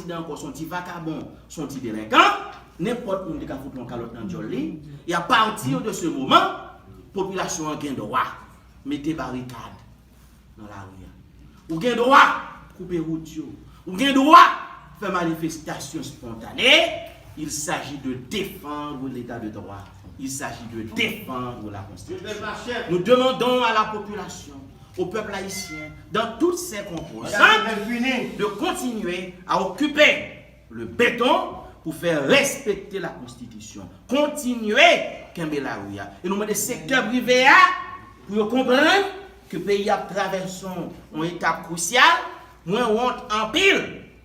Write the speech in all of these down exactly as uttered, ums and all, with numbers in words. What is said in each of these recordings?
prezidan ankò, se yon ti vakabon, se yon ti delenkan, nenpòt moun te ka fout yon kalòt nan djòl li. E a pati de se moman, popilasyon an gen dwa mete barikad nan lari a. Ou gen dwa koupe wout yo. Ou gen dwa fè manifestasyon spontane. Il s'agit de défendre l'état de droit. Il s'agit de défendre la Constitution. Nous demandons à la population, au peuple haïtien, dans toutes ses composantes, de continuer à occuper le béton pour faire respecter la Constitution. Kontinye kenbe lari a. E nou mande sektè prive a pou yo konprann ke peyi a ap travèse yon, yon etap krisyal. Mwen wont anpil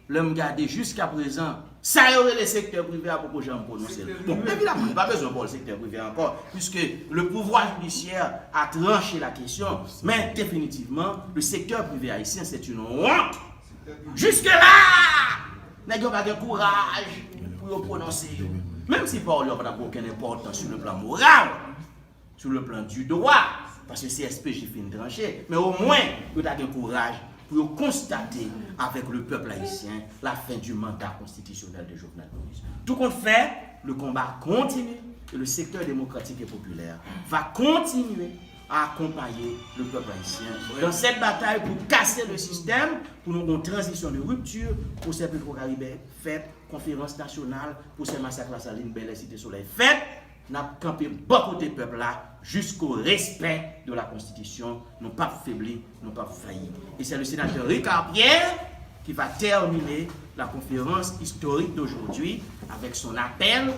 lè m gade jiska prezan sa yo rele sektè prive a poko janm pwononse l. Bon, evidamman, nou pa bezwen ba w sektè prive a ankò, puisque le pouvoir judiciaire a tranché la question, mais définitivement, le secteur privé haïtien, c'est une honte. Jusque-là, nèg yo pa gen kouraj pou yo pwononse yo. Menm si pawòl yo pa t ap gen okenn enpòtans sou le plan moral, sou le plan du droit, paske C S P J fin tranche, men omwen yo ta gen kouraj pou yo konstate avec le peuple haïtien la fin du mandat constitutionnel de Jovenel Moïse. Tout compte fait, le combat continue et le secteur démocratique et populaire va continuer à accompagner le peuple haïtien dans cette bataille pour casser le système, pour nous une transition de rupture, pwosè Petro Caribe fèt, konferans nasyonal, pwosè masak Lasalin, Bèlè, Site Solèy fèt, n ap kanpe bò kote pèp la jusqu'au respect de la Constitution. Nou p ap febli, nou p ap fayi. Et c'est le sénateur Ricard Pierre qui va terminer la conférence historique d'aujourd'hui avec son appel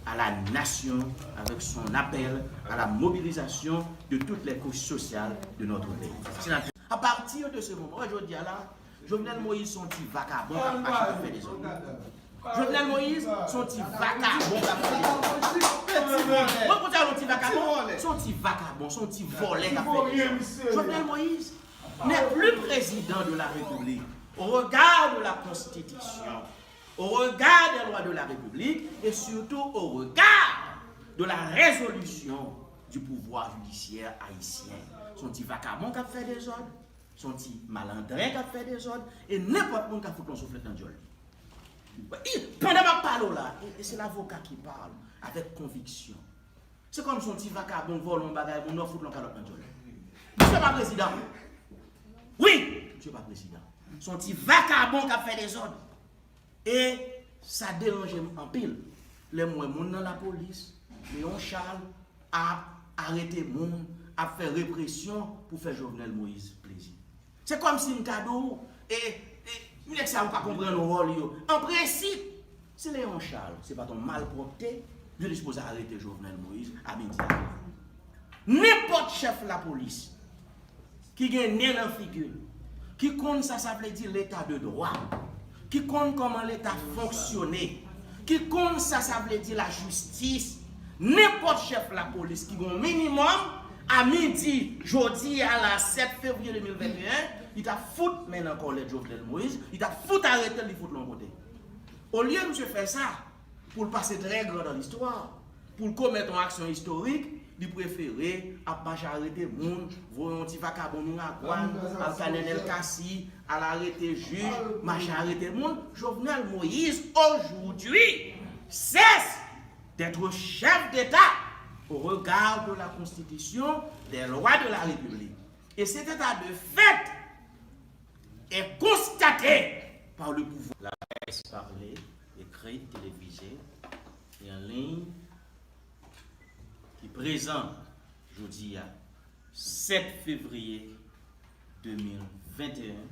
à la nation, avec son appel à la mobilisation de toutes les couches sociales de notre pays. Sénateur, à partir de ce moment, jodi a la, Jovenel Moïse se yon ti vakabon k ap mache k ap fè dezòd. Jovenel Moïse se yon ti vakabon k ap fè dezòd. Mwen konn sa yon ti vakabon, se yon ti vakabon, se yon ti vòlè k ap fè dezòd. Jovenel Moïse n'est plus président de la République au regard de la Constitution, au regard des lois de la République et surtout au regard de la résolution du pouvoir judiciaire haïtien. Se yon ti vakabon k ap fè dezòd, se yon ti malandren k ap fè dezòd, e nenpòt moun ka fout yon souflèt nan djòl li. Pandan m ap pale w la, e, e se lavoka ki pale avèk konviksyon. Se kòm se yon ti vakabon k vòlè yon bagay moun nan, fout yon kalòt nan djòl li. Misye pa prezidan. Wi, misye pa prezidan. Se yon ti vakabon k ap fè dezòd. E sa deranje m anpil lè m wè moun nan lapolis, Léon Charles, ap arete moun, ap fè represyon pou fè Jovenel Moïse plezi. Se kòmsi m ta di w, e, e, nèg sa yo pa konprann wòl yo. An prensip, si Léon Charles se pa t yon malpwòpte, yo te sipoze arete Jovenel Moïse a midi a. Nenpòt chèf lapolis ki gen nen nan figi l, ki konn sa sa vle di leta de dwa, ki konn kòman leta fonksyone, ki konn sa sa vle di lajistis, nenpòt chèf lapolis ki gen yon minimòm, a midi, jodi a la, sèt fevriye de mil venteyen, li t ap fout men nan kòlèt Jovenel Moïse, li t ap fout arete l, li fout l yon kote. Olye misye fè sa, pou l pase trè gran dan listwa, pou l komèt yon aksyon istorik, li prefere ap mache arete moun, voye yon ti vakabon Miragwàn, al ka Nenel Cassy, al arete jij, mache arete moun. Jovenel Moïse, aujourd'hui, cesse d'être chef d'État au regard de la Constitution, des lois de la République. Et cet état de fait est constaté par le pouvoir. La presse parlée, écrite, télévisée et en ligne, ki prezan jodi a, sèt fevriye de mil venteyen,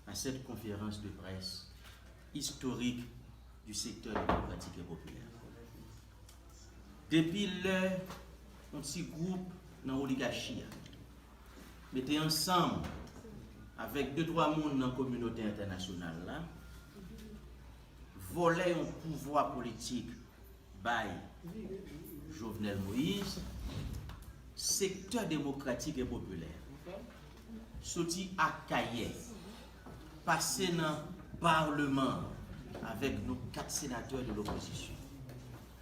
à cette conférence de presse historique du secteur démocratique et populaire. Depi lè yon ti gwoup nan oligachi a mete ansanm avèk de twa moun nan kominote entènasyonal la, vòlè yon pouvwa politik bay Jovenel Moïse, sektè demokratik e popilè, soti Akayè, pase nan palman avèk nou kat senatè de lopozisyon,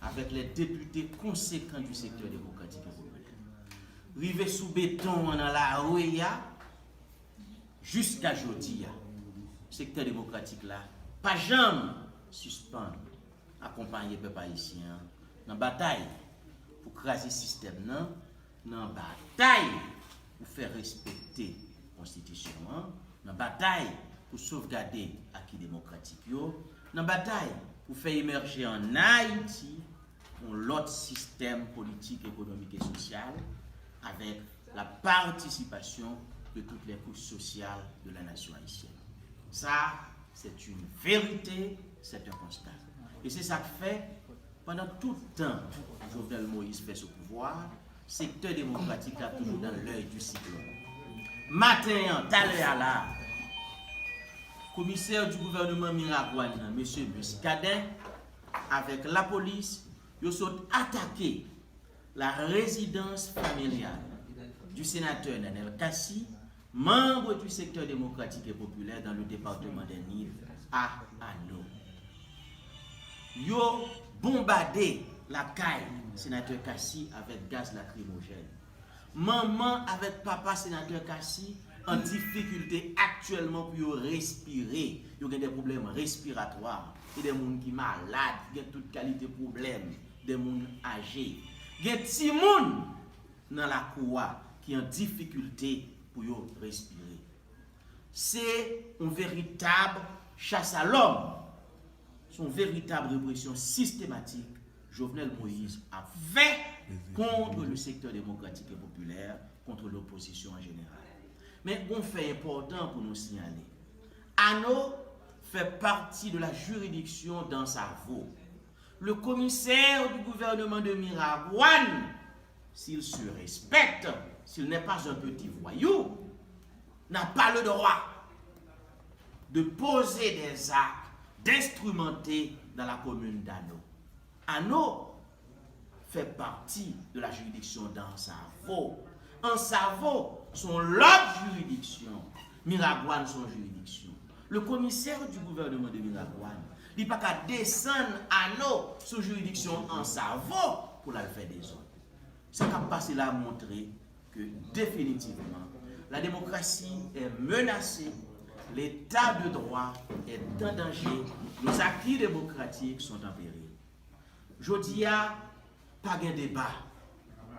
avèk lè depite konsekan di sektè demokratik e popilè, rive sou beton an nan lari a, jiska jodi a, sektè demokratik la Pa janm sispann akonpaye pèp ayisyen an nan batay pou kraze sistèm nan, nan batay pou fè respekte konstitisyon an, nan batay pou sovgade aki demokratik yo, nan batay pou fè emèje an Ayiti yon lòt sistèm politik, ekonomik e sosyal avèk la participation de toutes les couches sociales de la nation haïtienne. Ça, c'est une vérité, c'est un constat. E se sa k fè, pandan tout tan Jovenel Moïse fè sou pouvwa a, sektè demokratik la toujou dans l'œil du cyclone. Maten an, talè a la, komisè di gouvènman Miragwàn nan, mesye Muscadin, avèk lapolis, yo sot atake la résidence familiale du sénateur Nenel Cassy, membre du secteur démocratique et populaire dans le département des Nives, à Anneau. Yo bonbade lakay senatè Cassy avèk gaz lakrimojèn. Manman avèk papa senatè Cassy an difikilte aktyèlman pou yo respire. Yo gen de pwoblèm respiratwa. Gen de moun ki malad, ki gen tout kalite pwoblèm. De moun aje. Gen timoun nan lakou a ki an difikilte pou yo respire. Se yon veritab chas a lòm. Se yon veritab represyon sistematik Jovenel Moïse ap fè contre le secteur démocratique et populaire, contre l'opposition en général. Men gon fè enpòtan pou nou siyale. Anneau fait partie de la juridiction d'Anse à Veau. Le commissaire du gouvernement de Miragwàn, s'il se respecte, s'il n'est pas un petit voyou, n'a pas le droit de poser des actes, d'instrumenter dans la commune d'Anneau. Anneau fait partie de la juridiction d'Anse à Veau. Anse à Veau, se yon lòt jiridiksyon. Miragwàn se yon jiridiksyon. Le commissaire du gouvernement de Miragwàn, li pa ka desann Anneau sou jiridiksyon Anse à Veau pou l al fè dezòd. Sa k ap pase la montre que définitivement, la démocratie est menacée, l'état de droit est en danger, nos acquis démocratiques sont en péril. Jodi a, pa gen deba.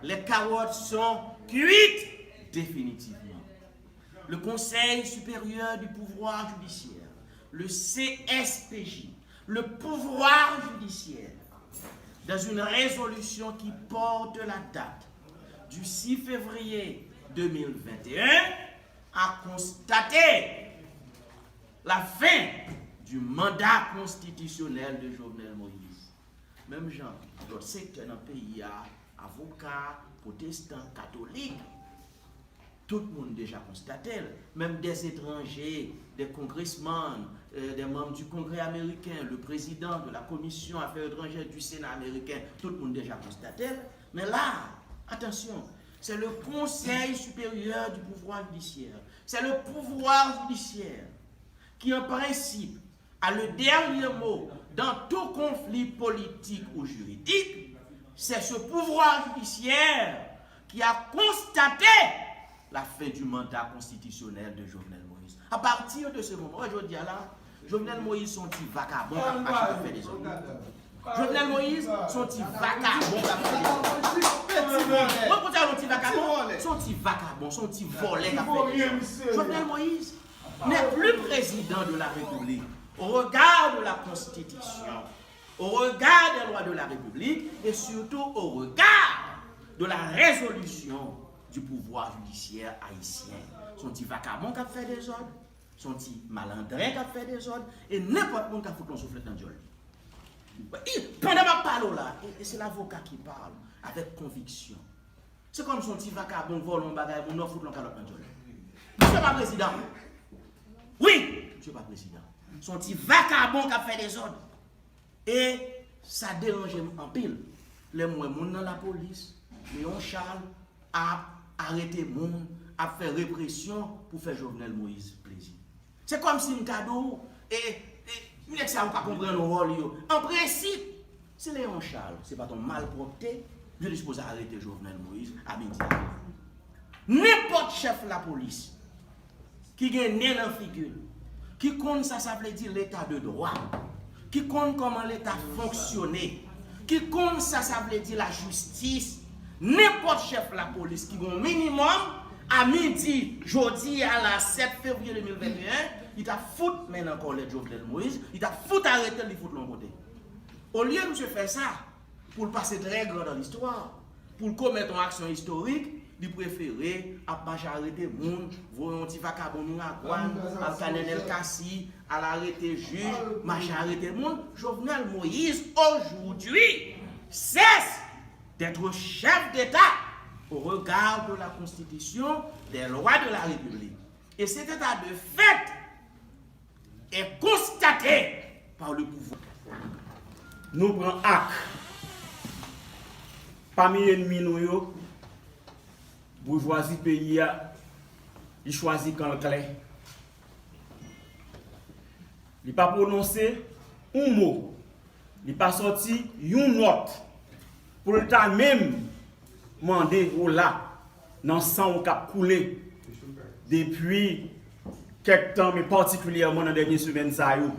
Les carottes sont cuites définitivement. Le Conseil supérieur du pouvoir judiciaire, le C S P J, le pouvoir judiciaire, dans une résolution qui porte la date du six février deux mille vingt et un, a constaté la fin du mandat constitutionnel de Jovenel Moïse. Menm jan lòt sektè nan peyi a, avoka, pwotestan, katolik, tout moun deja konstate l. Menm des étrangers, des congressmen, euh, des membres du Congrès américain, le président de la Commission Affaires étrangères du Sénat américain, tout moun deja konstate l. Men la, atansyon, c'est le Conseil supérieur du pouvoir judiciaire. C'est le pouvoir judiciaire qui, en principe, a le dernier mot dans tout conflit politique ou juridique, c'est ce pouvoir judiciaire qui a constaté la fin du mandat constitutionnel de Jovenel Moïse. A pati de se moman, jodi a la, Jovenel Moïse se yon ti vakabon k ap mache k ap fè dezòd. Jovenel Moïse se yon ti vakabon k ap fè dezòd. Mwen konn sa yon ti vakabon, se yon ti vakabon, se yon ti vòlè k ap fè dezòd. Jovenel Moïse n'est plus président de la République au regard de la Constitution, au regard des lois de la République et surtout au regard de la résolution du pouvoir judiciaire haïtien. Se yon ti vakabon k ap fè dezòd, se yon ti malandren k ap fè dezòd, e nenpòt moun ka fout yon souflèt nan dyòl li. Pandan m ap pale w la, e, e se lavoka ki pale avèk konviksyon. Se kòm se yon ti vakabon k vòlè yon bagay moun nan, fout yon kalòt nan dyòl li. Misye pa prezidan. Wi, misye pa prezidan. Se yon ti vakabon k ap fè dezòd. E sa deranje m anpil lè m wè moun nan lapolis, Léon Charles, ap arete moun, ap fè represyon pou fè Jovenel Moïse plezi. Se kòmsi m ka di w, e, e, nèg sa yo pa konprann wòl yo. An prensip, si Léon Charles se pa t yon malpwòpte, yo te sipoze arete Jovenel Moïse a midi a. Nenpòt chèf lapolis ki gen nen nan figi l, ki konn sa sa vle di leta de dwa, ki konn kòman leta fonksyone, ki konn sa sa vle di lajistis. Nenpòt chèf lapolis ki gen yon minimòm, a midi, jodi a la sèt fevriye de mil venteyen, li t ap fout mennen an kòlèt Jovenel Moïse, li t ap fout arete l, li fout l yon kote. Olye misye fè sa, pou l pase trè gran nan listwa, pou l komèt yon aksyon istorik, li prefere ap mache arete moun, voye yon ti vakabon Miragwàn, al ka Nenel Cassy, al arete jij, mache arete moun. Jovenel Moïse, aujourd'hui, cesse d'être chef d'État au regard de la Constitution, des lois de la République. Et cet état de fait est constaté par le pouvoir. Nou pran ak, pami ènmi nou yo, boujwazi peyi a, li chwazi kan l klè. Li pa pwononse yon mo, li pa sòti yon nòt pou l ta menm mande wola nan san w k ap koule depi kèk tan, men patikilyèman nan dènye semèn sa yo.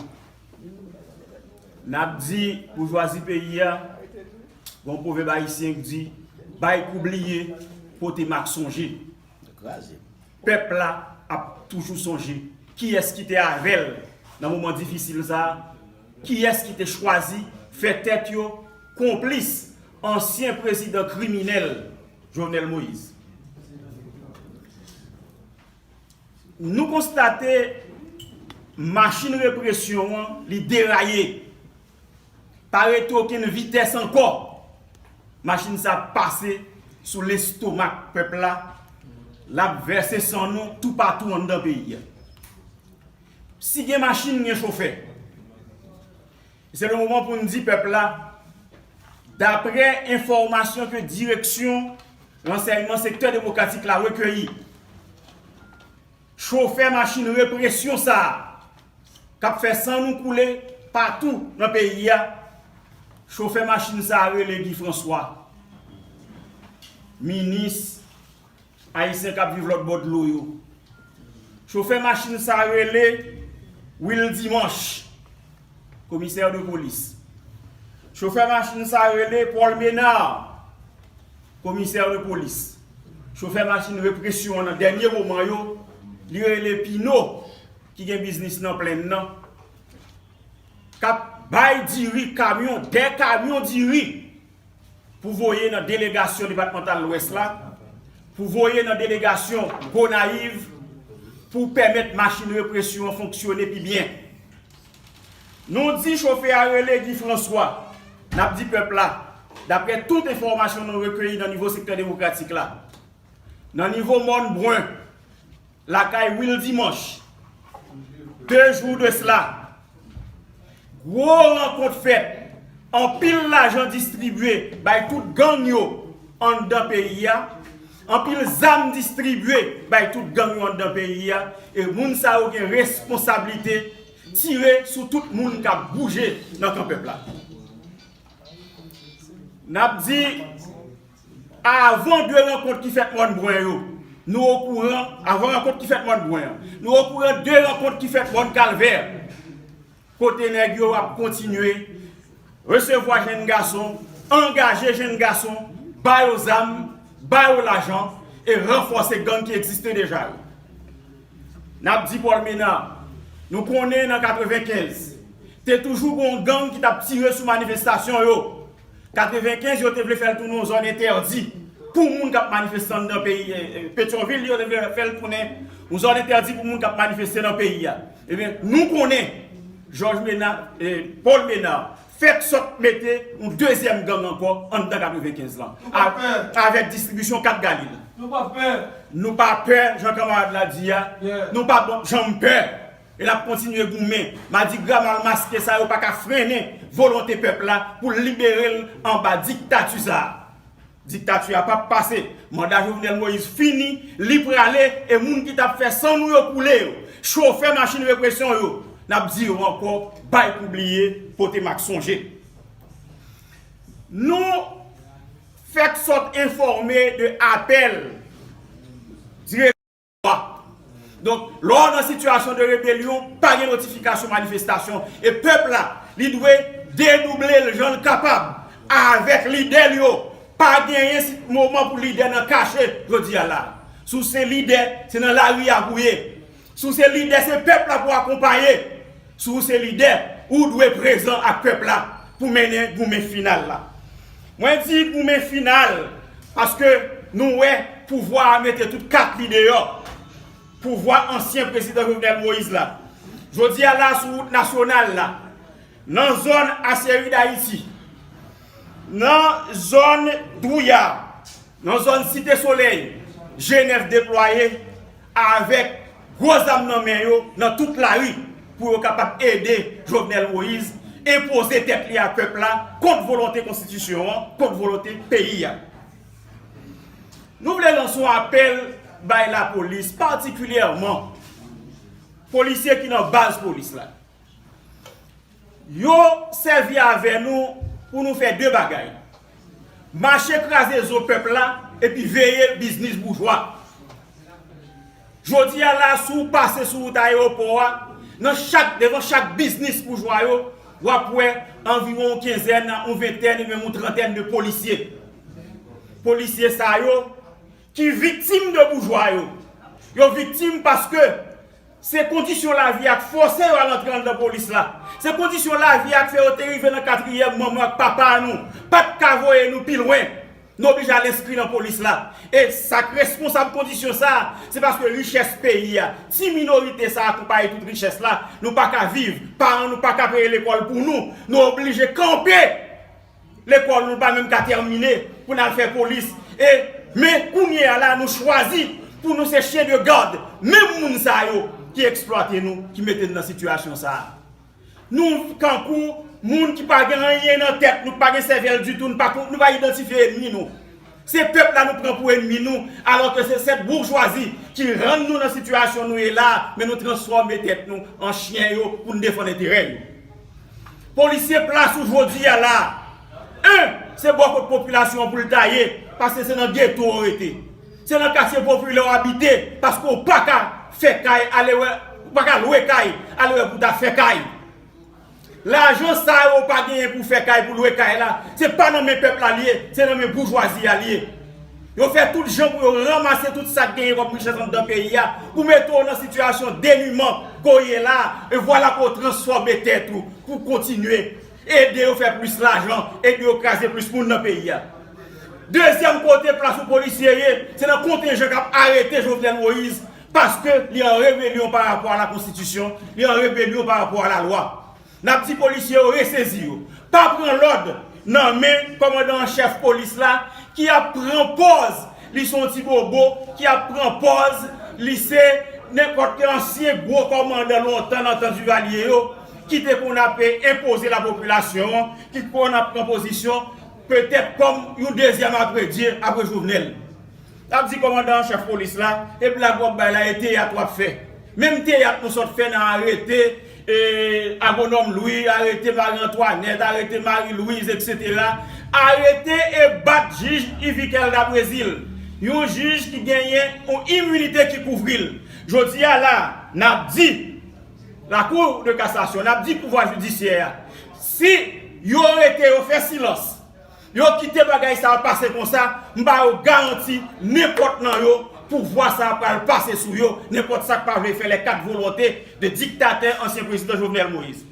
N ap di boujwazi peyi a, gen yon pwovèb ayisyen ki di, bay kou bliye, pote mak sonje. Pèp la ap toujou sonje kiyès ki te avè l nan moman difisil sa a, kiyès ki te chwazi fè tèt yo konplis ansyen prezidan kriminèl Jovenel Moïse. Nou konstate machin represyon an, li deraye. Pa rete okenn vitès ankò. Machin sa ap pase sou lestomak pèp la. L ap vèse san nou toupatou anndan peyi a. Si gen machin, gen chofè. Se le moman pou n di pèp la, daprè enfòmasyon ke direksyon ransèyman sektè demokratik la rekeyi, chofè machin represyon sa a, k ap fè san nou koule patou nan peyi a, chofè machin sa a rele Guy François, minis ayisyen k ap viv lòt bò dlo yo. Chofè machin sa a rele Will Dimanche, komisè de polis. Chofè machin sa a rele Paul Ménard, komisè de polis. Chofè machin represyon an nan dènye moman yo, li rele Pino, ki gen biznis nan Plèn nan, k ap bay diri, kamyon, dè kamyon diri pou voye nan delegasyon depatmantal Lwès la, pou voye nan delegasyon Gonayiv, pou pèmèt machin represyon an fonksyone pi byen. Nou di chofè a rele Guy François, n ap di pèp la, daprè tout enfòmasyon nou rekeyi nan nivo sektè demokratik la, nan nivo Mòn Bren, lakay Will Dimanche, de jou de sela, gwo rankont fèt, anpil lajan distribye bay tout gang yo anndan peyi a, anpil zam distribye bay tout gang yo anndan peyi a, e moun sa yo gen responsablite tire sou tout moun k ap bouje nan kan pèp la. N ap di, avan de rankont ki fèt Mòn Bren yo, nou okouran, avan rankont ki fèt Mòn Bren an, nou okouran de rankont ki fèt Mòn Kalvè, kote nèg yo ap kontinye resevwa jenn gason, angaje jenn gason, ba yo zam, ba yo lajan, e ranfòse gang ki egziste deja yo. N ap di Paul Ménard, nou konnen nan katrevenkenz, te toujou gen yon gang ki t ap tire sou manifestasyon yo. Katrevenkenz, yo te vle fè l tounen yon zòn entèdi pou moun k ap manifeste anndan peyi, eh, eh, Petyonvil, yo te vle fè l tounen yon zòn entèdi pou moun k ap manifeste nan peyi a. Ebyen, nou konnen Jòj Mena, eh, Paul Ménard, fèk sot mete yon dezyèm gang ankò anndan katrevenkenz lan. Nou pa pè. Avèk distribisyon kat Galil. Nou pa pè. Nou pa pè, jan kanmarad la di a. Yeah. Nou pa janm pè. E n ap kontinye goumen. Madigra mal maske sa yo pa ka frennen volonte pèp la pou libere l anba diktati sa a. Diktati a p ap pase. Manda Jovenel Moïse fini, li prale, e moun ki t ap fè san nou yo koule yo, chofè machin represyon yo, n ap di yo ankò, bay kou bliye, pote mak sonje. Nou fèk sot enfòme de apèl direksyon a. Donk, lè w nan sitiyasyon de rebelyon, pa gen notifikasyon manifestasyon. E pèp la, li dwe dedouble l jan l kapab avèk lidè l yo. Pa genyen si, moman pou lidè nan kache jodi a la. Si w se lidè, se nan lari a pou w ye. Si w se lidè, se pèp la pou w akonpaye. Si w se lidè, ou dwe prezan ak pèp la pou mennen goumen final la. Mwen di goumen final paske nou wè pouvwa a mete tout kat li deyò. Pouvwa ansyen prezidan Jovenel Moïse la. Jodi a la, sou wout nasyonal la, nan zòn Asyeri Dayiti, nan zòn Douya, nan zòn Site Solèy, G nèf deplwaye avèk gwo zam nan men yo nan tout lari pou yo kapab ede Jovenel Moïse enpoze tèt li a pèp la kont volonte konstitisyon an, kont volonte peyi a. Nou vle lanse yon apèl bay lapolis, patikilyèman polisye ki nan baz polis la. Yo sèvi avè nou pou nou fè de bagay. Mache kraze zo pèp la epi veye biznis boujwa. Jodi a la, si w pase sou wout ayewopò a, nan chak, devan chak biznis boujwa yo, w ap wè anviwon yon kenzèn, yon ventèn, e menm yon trantèn de polisye. Polisye sa yo ki viktim de boujwa yo. Yo viktim paske se kondisyon lavi a k fòse yo al antre anndan polis la. Se kondisyon lavi a k fè yo te rive nan katriyèm manman ak papa nou pa t ka voye nou pi lwen. Nou oblije al enskri nan polis la. E sa k responsab kondisyon sa a, se paske richès peyi a, ti minorite sa a akonpaye tout richès la, nou pa ka viv, paran nou pa ka peye lekòl pou nou, nou oblije kanpe. Lekòl nou pa menm ka tèmine pou n al fè polis. E, men kounye a la, nou chwazi pou nou se chyen de gad menm moun sa yo ki eksplwate nou, ki mete n nan sitiyasyon sa a. Nou kankou moun ki pa gen anyen nan tèt, nou pa gen sèvèl ditou, nou pa, nou pa idantifye ènmi nou. Se pèp la nou pran pou ènmi nou, alòske se sèt boujwazi ki rann nou nan sitiyasyon nou ye la, men nou transfòme tèt nou an chyen yo pou n defann enterè yo. Polisye plas ou jodi a la, en, se bò kot popilasyon an pou l ta ye, paske se nan geto w rete. Se nan katye popilè w abite, paske w pa ka fè kay, ale wè, w pa ka lwe kay, ale wè pou ta fè kay. Lajan sa yo w pa genyen pou fè kay, pou lwe kay la, se pa nan men pèp la l ye, se nan men boujwazi a l ye. Yo fè tout jan pou yo ranmase tout sa k genyen kòm richès anndan peyi a, pou mete w nan sitiyasyon deniman ke w ye la, e vwala ke w transfòme tèt ou pou kontinye ede yo fè plis lajan, ede yo kraze plis moun nan peyi a. Dezyèm kote plas ou polisye ye, se nan kontenjan k ap arete Jovenel Moïse, paske li an rebelyon pa rapò a la konstitisyon, li an rebelyon pa rapò a lalwa. N ap di polisye yo resezi yo. Pa pran lòd nan men kòmandan an chèf polis la ki ap pran pòz li se yon ti bobo, ki ap pran pòz li se nenpòt ansyen gwo kòmandan lontan nan tan Divalye yo ki te konn ap enpoze lapopilasyon an, ki konn ap pran pozisyon petèt kòm yon dezyèm apre Dye, apre Jovenel. N ap di kòmandan an chèf polis la, e blag w ap bay la, e teyat w ap fè. Menm teyat nou sot fè nan arete, e, Agwonòm Louis, arete Marie Antoinette, arete Marie Louise, etsetera. Arete e bat jij Yvikel Dabrésil, yon jij ki genyen yon iminite ki kouvri l. Jodi a la, n ap di, Lakou de kasasyon, n ap di pouvwa jidisyè a, si yo rete, yo fè silans, yo kite bagay sa a pase konsa, m ba yo garanti, nenpòt nan yo, pouvwa sa a pral pase sou yo, nenpòt sa k pa vle fè les quatre volontés de diktatè ansyen prezidan Jovenel Moïse.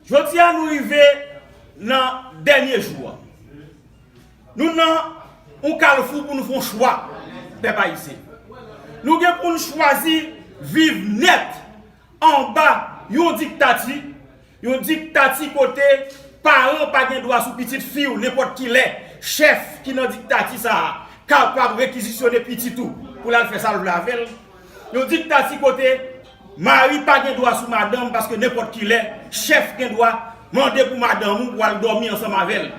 Jodi a, nou rive nan dènye jou a. Nou nan yon kalfou pou nou fè yon chwa, pèp ayisyen. Nou gen pou n chwazi viv nèt anba yon diktati, yon diktati kote paran pa gen dwa sou pitit fi w nenpòt ki lè, chèf ki nan diktati sa a kapab rekizisyone pitit ou pou l al fè sa l vle avè l. Yon diktati kote mari pa gen dwa sou madanm paske nenpòt ki lè, chèf gen dwa mande pou madanm ou pou al dòmi ansanm avè l.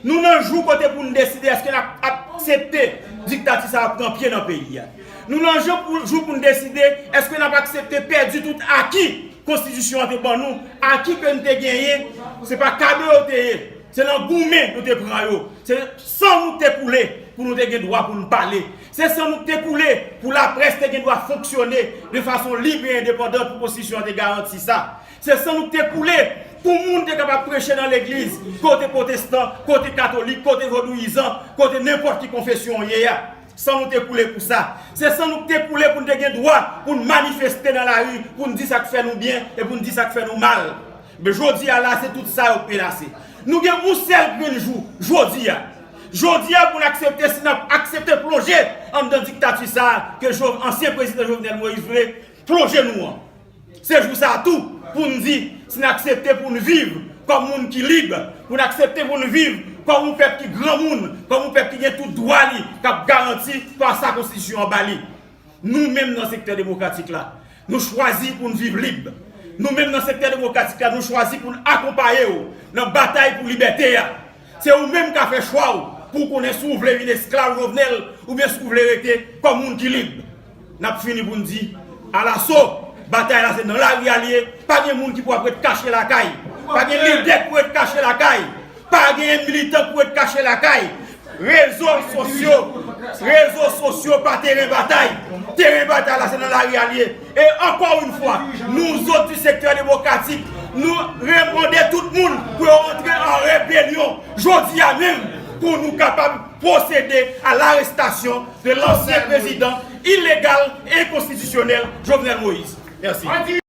Nou nan jou kote pou n deside èske n ap aksepte diktati sa a pran pye nan peyi a. Nou nan jou pou, jou pou n deside èske n ap aksepte pèdi tout aki konstitisyon an te ban nou, aki ke n te genyen, se pa kado yo te ye, se nan goumen nou te pran yo, se san nou te koule pou nou te gen dwa pou n pale. Se san nou k te koule pou laprès te gen dwa fonksyone de fason lib e endepandan pou konstitisyon an te garanti sa. Se san nou k te koule pou moun te kapab preche nan legliz, ke w te pwotestan, ke w te katolik, ke w te vodouyizan, ke w te nenpòt ki konfesyon w ye a. San nou te koule pou sa. Se san nou k te koule pou n te gen dwa pou n manifeste nan lari, pou n di sa k fè nou byen e pou n di sa k fè nou mal. Men jodi a la, se tout sa yo k menase. Nou gen yon sèl grenn jou, jodi a. Jodi a, pou n aksepte, si n ap aksepte plonje anndan diktati sa a ke Jov- ansyen prezidan Jovenel Moïse vle plonje nou an. Se jou sa a tou pou n di si n aksepte pou n viv kòm moun ki lib, pou n aksepte pou n viv kòm yon pèp ki granmoun, kòm yon pèp ki gen tout dwa li k ap garanti pa sa konstitisyon an ba li. Nou menm nan sektè demokratik la, nou chwazi pou n viv lib. Nou menm nan sektè demokratik la, nou chwazi pou n akonpaye w nan batay pou libète a. Se ou menm k a fè chwa w pou w konnen si w vle vin esklav Jovenel oubyen si w vle rete kòm moun ki lib. N ap fini pou n di, alaso, batay la se nan lari a l ye, pa gen moun ki pou ap ret kache lakay. Pa gen lidè ki pou ret kache lakay. Pa gen militan ki pou ret kache lakay. Rezo sosyo, rezo sosyo pa teren batay. Teren batay la se nan lari a l ye. E ankò yon fwa, nou zòt di sektè demokratik, nou remande tout moun pou yo antre an rebelyon jodi a menm pou nou kapab pwosede a larestasyon de lansyen prezidan ilegal e enkonstitisyonèl Jovenel Moïse. Mèsi.